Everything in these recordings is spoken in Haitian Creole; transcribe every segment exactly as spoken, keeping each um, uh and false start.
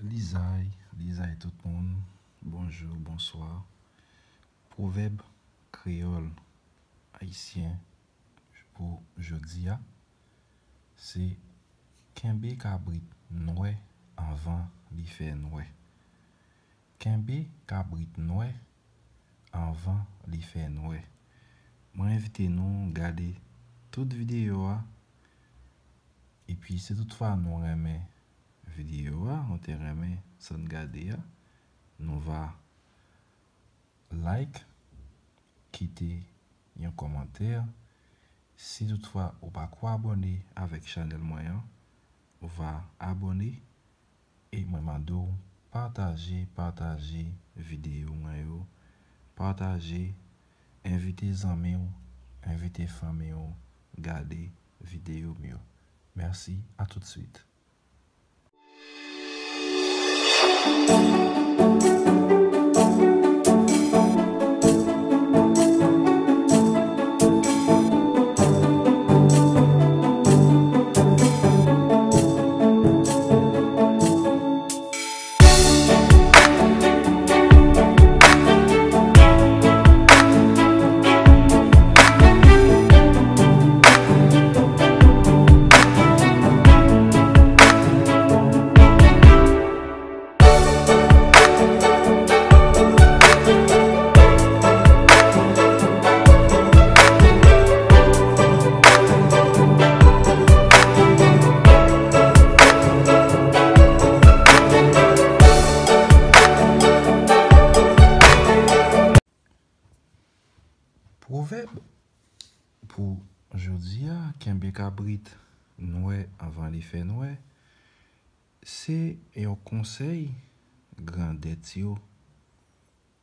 Lizay, lizay tout moun. Bonjou, bonswa. Pwovèb kreyòl ayisyen pou jodi a, se kenbe kabrit nwè anvan li fè nwè. Kenbe kabrit nwè anvan li fè nwè. Mwen envite nou gade tout videyo a. Epi si toutfwa nou renmen videyo a, nou te renmen sa n gade a, nou va like, kite yon kòmantè. Si toutfwa ou pako abòne avèk chanèl mwen an, ou va abòne. E mwen mande w pataje, pataje videyo mwen yo, pataje, envite zanmi w, envite fanmi w gade videyo m yo. Mèsi, a tout swit. Pwovèb pou jodi a, kenbe kabrit nwè anvan li fè nwè, se yon konsèy grandèt yo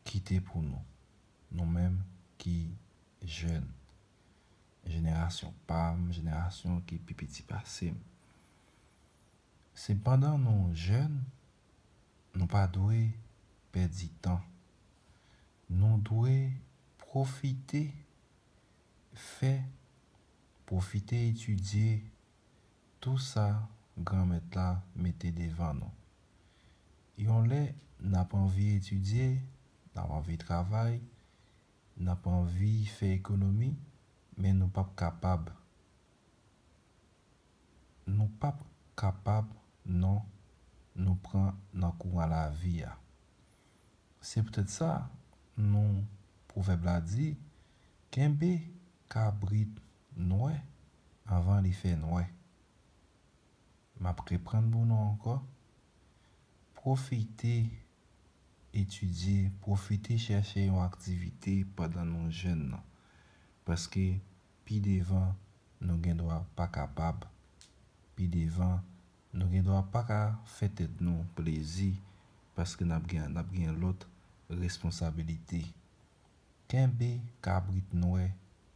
kite pou nou, nou menm ki jèn. Jenerasyon pa m, jenerasyon ki pi piti pase m. Se pandan nou jèn, nou pa dwe pèdi tan. Nou dwe pwofite fè, pwofite etidye tou sa Granmèt la mete devan nou. Yon lè n ap anvi etidye, n ap anvi travay, n ap anvi fè ekonomi, men nou p ap kapab. Nou p ap kapab, non, nou pran nan kouran lavi a. Se poutèt sa, nou, pwovèb la di, kenbe kabrit nwè anvan li fè nwè. M ap reprann pou nou ankò. Pwofite etidye, pwofite chèche yon aktivite pandan nou jèn nan. Paske pi devan, nou gen dwa pa kapab. Pi devan, nou gen dwa pa ka fè tèt nou plezi paske n ap gen, n ap gen lòt responsabilite. Kenbe kabrit nwè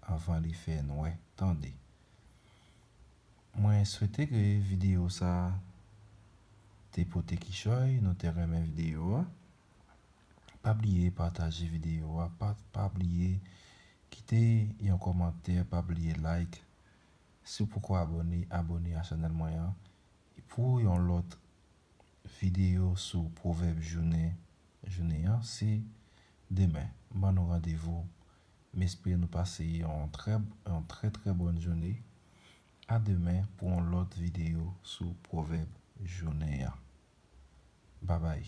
anvan li fè nwè, tande. Mwen swete ke videyo sa a te pote kichòy, nou te renmen videyo a. Pa bliye pataje videyo a, pa, pa bliye kite yon kòmantè, pa bliye like. Si w poko abòne, abòne a chanèl mwen an. Pou yon lòt videyo sou pwovèb jounen, jounen an, se demen. M ban nou randevou. M espere nou pase yon trè, yon trè, trè bòn jounen. A demen pou yon lòt videyo sou pwovèb jounen an. Babay.